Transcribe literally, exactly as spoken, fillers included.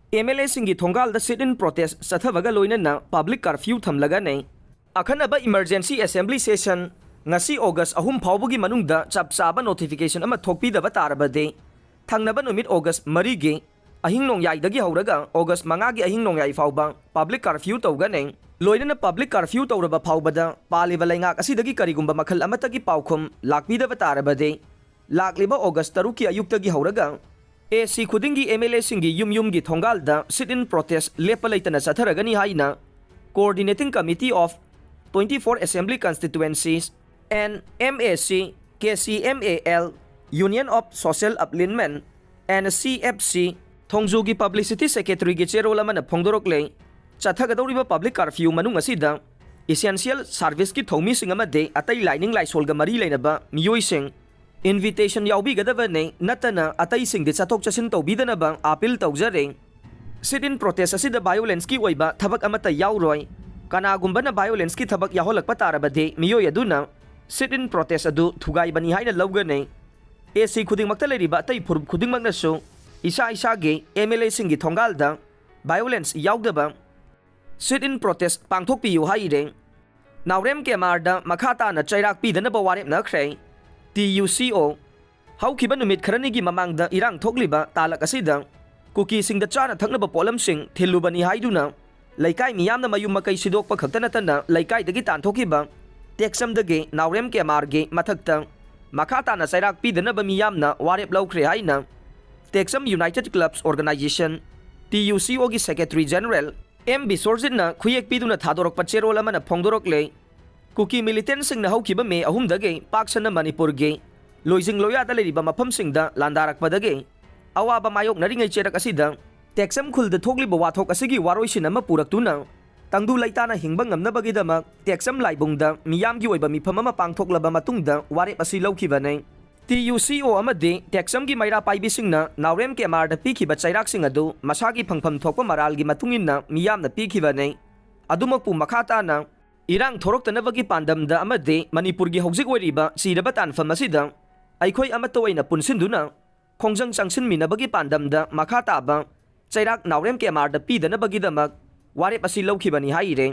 M L ꯑꯦꯁꯤꯡꯒꯤ ꯊꯣꯡꯒꯥꯜꯗ sit-in protest ꯆꯠꯊꯕꯒ ꯂꯣꯏꯅꯅ public curfew ꯊꯝꯂꯒꯅꯤ꯫ ꯑꯈꯟꯅꯕ emergency assembly session ꯉꯁꯤ August ꯑꯍꯨꯝ ꯐꯥꯎꯕꯒꯤ ꯃꯅꯨꯡꯗ ꯆꯞ ꯆꯥꯕ notification ꯑꯃ ꯊꯣꯛꯄꯤꯗꯕ ꯇꯥꯔꯕꯗꯤ, ꯊꯪꯅꯕ ꯅꯨꯃꯤꯠ August ꯃꯔꯤꯒꯤ ꯑꯍꯤꯡ ꯅꯣꯡꯌꯥꯏꯗꯒꯤ ꯍꯧꯔꯒ August ꯃꯉꯥꯒꯤ ꯑꯍꯤꯡ ꯅꯣꯡꯌꯥꯏ ꯐꯥꯎꯕ public curfew ꯇꯧꯒꯅꯤ꯫ ꯂꯣꯏꯅꯅ public curfew ꯇꯧꯔꯕ ꯐꯥꯎꯕꯗ ꯄꯥꯜꯂꯤꯕ ꯂꯩꯉꯥꯛ ꯑꯁꯤꯗꯒꯤ ꯀꯔꯤꯒꯨꯝꯕ ꯃꯈꯜ ꯑꯃꯠꯇꯒꯤ ꯄꯥꯎꯈꯨꯝ ꯂꯥꯛꯄꯤꯗꯕ ꯇꯥꯔꯕꯗꯤ, ꯂꯥꯛꯂꯤꯕ August ꯇꯔꯨꯛꯀꯤ ꯑꯌꯨꯛꯇꯒꯤ ꯍꯧꯔꯒ A C ꯈꯨꯗꯤꯡꯒꯤ ꯑꯦꯝ ꯑꯦꯜ ꯑꯦꯁꯤꯡꯒꯤ ꯌꯨꯝ ꯌꯨꯝꯒꯤ ꯊꯣꯡꯒꯥꯜꯗ sit-in protest ꯂꯦꯞꯄ ꯂꯩꯇꯅ ꯆꯠꯊꯔꯒꯅꯤ ꯍꯥꯏꯅ Coordinating Committee of twenty-four Assembly Constituencies and M A C, K C M A L, Union of Social Upliftment and C F C, ꯊꯣꯡꯖꯨꯒꯤ publicity secretaryꯒꯤ ꯆꯦꯔꯣꯜ ꯑꯃꯅ ꯐꯣꯡꯗꯣꯔꯛꯂꯦ꯫ ꯆꯠꯊꯒꯗꯧꯔꯤꯕ public curfew ꯃꯅꯨꯡ ꯑꯁꯤꯗ essential serviceꯀꯤ ꯊꯧꯃꯤꯁꯤꯡ ꯑꯃꯗꯤ ꯑꯇꯩ ꯂꯥꯏꯅꯤꯡ ꯂꯥꯏꯁꯣꯜꯒ ꯃꯔꯤ ꯂꯩꯅꯕ ꯃꯤꯑꯣꯏꯁꯤꯡ invitation ꯌꯥꯎꯕꯤꯒꯗꯕꯅꯤ, ꯅꯠꯇꯅ ꯑꯇꯩꯁꯤꯡꯗꯤ ꯆꯠꯊꯣꯛ ꯆꯠꯁꯤꯟ ꯇꯧꯕꯤꯗꯅꯕ appeal ꯇꯧꯖꯔꯤ꯫ Sit-in protest ꯑꯁꯤꯗ violenceꯀꯤ ꯑꯣꯏꯕ ꯊꯕꯛ ꯑꯃꯠꯇ ꯌꯥꯎꯔꯣꯏ꯫ ꯀꯅꯥꯒꯨꯝꯕꯅ violenceꯀꯤ ꯊꯕꯛ ꯌꯥꯎꯍꯜꯂꯛꯄ ꯇꯥꯔꯕꯗꯤ ꯃꯤꯑꯣꯏ ꯑꯗꯨꯅ sit-in protest ꯑꯗꯨ ꯊꯨꯒꯥꯏꯕꯅꯤ ꯍꯥꯏꯅ ꯂꯧꯒꯅꯤ꯫ A C ꯈꯨꯗꯤꯡꯃꯛꯇ ꯂꯩꯔꯤꯕ ꯑꯇꯩ ꯐꯨꯔꯨꯞ ꯈꯨꯗꯤꯡꯃꯛꯅꯁꯨ ꯏꯁꯥ ꯏꯁꯥꯒꯤ ꯑꯦꯝ ꯑꯦꯜ ꯑꯦꯁꯤꯡꯒꯤ ꯊꯣꯡꯒꯥꯜꯗ violence ꯌꯥꯎꯗꯕ sit-in protest ꯄꯥꯡꯊꯣꯛꯄꯤꯌꯨ ꯍꯥꯏꯔꯦ꯫ ꯅꯥꯎꯔꯦꯝ ꯀꯦꯃꯥꯔꯗ ꯃꯈꯥ ꯇꯥꯅ ꯆꯩꯔꯥꯛ ꯄꯤꯗꯅꯕ ꯋꯥꯔꯦꯞꯅꯈ꯭ꯔꯦ꯫ T U C O꯫ ꯍꯧꯈꯤꯕ ꯅꯨꯃꯤꯠ ꯈꯔꯅꯤꯒꯤ ꯃꯃꯥꯡꯗ ꯏꯔꯥꯡ ꯊꯣꯛꯂꯤꯕ ꯇꯥꯂꯛ ꯑꯁꯤꯗ ꯀꯨꯀꯤꯁꯤꯡꯗ ꯆꯥꯅ ꯊꯛꯅꯕ ꯄꯣꯠꯂꯝꯁꯤꯡ ꯊꯤꯜꯂꯨꯕꯅꯤ ꯍꯥꯏꯗꯨꯅ ꯂꯩꯀꯥꯏ ꯃꯤꯌꯥꯝꯅ ꯃꯌꯨꯝ ꯃꯀꯩ ꯁꯤꯗꯣꯛꯄ ꯈꯛꯇ ꯅꯠꯇꯅ ꯂꯩꯀꯥꯏꯗꯒꯤ ꯇꯥꯟꯊꯣꯛꯈꯤꯕ ꯇꯦꯛꯁꯝꯗꯒꯤ ꯅꯥꯎꯔꯦꯝ ꯀꯦꯃꯥꯔꯒꯤ ꯃꯊꯛꯇ ꯃꯈꯥ ꯇꯥꯅ ꯆꯩꯔꯥꯛ ꯄꯤꯗꯅꯕ ꯃꯤꯌꯥꯝꯅ ꯋꯥꯔꯦꯞ ꯂꯧꯈ꯭ꯔꯦ ꯍꯥꯏꯅ ꯇꯦꯛꯁꯝ United Clubs Organization, T U C Oꯒꯤ Secretary General M ꯕꯤꯁ꯭ꯋꯔꯖꯤꯠꯅ ꯈꯨꯌꯦꯛ ꯄꯤꯗꯨꯅ ꯊꯥꯗꯣꯔꯛꯄ ꯆꯦꯔꯣꯜ ꯑꯃꯅ ꯐꯣꯡꯗꯣꯔꯛꯂꯦ꯫ ꯀꯨꯀꯤ militantꯁꯤꯡꯅ ꯍꯧꯈꯤꯕ ꯃꯦ ꯑꯍꯨꯝꯗꯒꯤ ꯄꯥꯛ ꯁꯟꯅ ꯃꯅꯤꯄꯨꯔꯒꯤ ꯂꯣꯏꯖꯤꯡ ꯂꯣꯌꯥꯗ ꯂꯩꯔꯤꯕ ꯃꯐꯝꯁꯤꯡꯗ ꯂꯥꯟꯗꯥꯔꯛꯄꯗꯒꯤ ꯑꯋꯥꯕ ꯃꯥꯌꯣꯛꯅꯔꯤꯉꯩ ꯆꯦꯔꯛ ꯑꯁꯤꯗ ꯇꯦꯛꯁꯝ ꯈꯨꯜꯗ ꯊꯣꯛꯂꯤꯕ ꯋꯥꯊꯣꯛ ꯑꯁꯤꯒꯤ ꯋꯥꯔꯣꯏꯁꯤꯟ ꯑꯃ ꯄꯨꯔꯛꯇꯨꯅ ꯇꯪꯗꯨ ꯂꯩꯇꯥꯅ ꯍꯤꯡꯕ ꯉꯝꯅꯕꯒꯤꯗꯃꯛ ꯇꯦꯛꯁꯝ ꯂꯥꯏꯕꯨꯡꯗ ꯃꯤꯌꯥꯝꯒꯤ ꯑꯣꯏꯕ ꯃꯤꯐꯝ ꯑꯃ ꯄꯥꯡꯊꯣꯛꯂꯕ ꯃꯇꯨꯡꯗ ꯋꯥꯔꯦꯞ ꯑꯁꯤ ꯂꯧꯈꯤꯕꯅꯤ꯫ T U C O ꯑꯃꯗꯤ ꯇꯦꯛꯁꯝꯒꯤ ꯃꯩꯔꯥ ꯄꯥꯏꯕꯤꯁꯤꯡꯅ ꯅꯥꯎꯔꯦꯝ ꯀꯦꯃꯥꯔꯗ ꯄꯤꯈꯤꯕ ꯆꯩꯔꯥꯛꯁꯤꯡ ꯑꯗꯨ ꯃꯁꯥꯒꯤ ꯐꯪꯐꯝ ꯊꯣꯛꯄ ꯃꯔꯥꯜꯒꯤ ꯃꯇꯨꯡ ꯏꯟꯅ ꯃꯤꯌꯥꯝꯅ ꯄꯤꯈꯤꯕꯅꯤ꯫ ꯑꯗꯨꯃꯛꯄꯨ ꯃꯈꯥ ꯇꯥꯅ ꯏꯔꯥꯡ ꯊꯣꯔꯛꯇꯅꯕꯒꯤ ꯄꯥꯟꯗꯝꯗ ꯑꯃꯗꯤ ꯃꯅꯤꯄꯨꯔꯒꯤ ꯍꯧꯖꯤꯛ ꯑꯣꯏꯔꯤꯕ ꯆꯤꯔꯕ ꯇꯥꯟꯐꯝ ꯑꯁꯤꯗ ꯑꯩꯈꯣꯏ ꯑꯃꯠꯇ ꯑꯣꯏꯅ ꯄꯨꯟꯁꯤꯟꯗꯨꯅ ꯈꯣꯡꯖꯪ ꯆꯪꯁꯤꯟꯃꯤꯟꯅꯕꯒꯤ ꯄꯥꯟꯗꯝꯗ ꯃꯈꯥ ꯇꯥꯕ ꯆꯩꯔꯥꯛ ꯅꯥꯎꯔꯦꯝ ꯀꯦ ꯑꯦꯝ ꯑꯥꯔꯗ ꯄꯤꯗꯅꯕꯒꯤꯗꯃꯛ ꯋꯥꯔꯦꯞ ꯑꯁꯤ ꯂꯧꯈꯤꯕꯅꯤ ꯍꯥꯏꯔꯦ꯫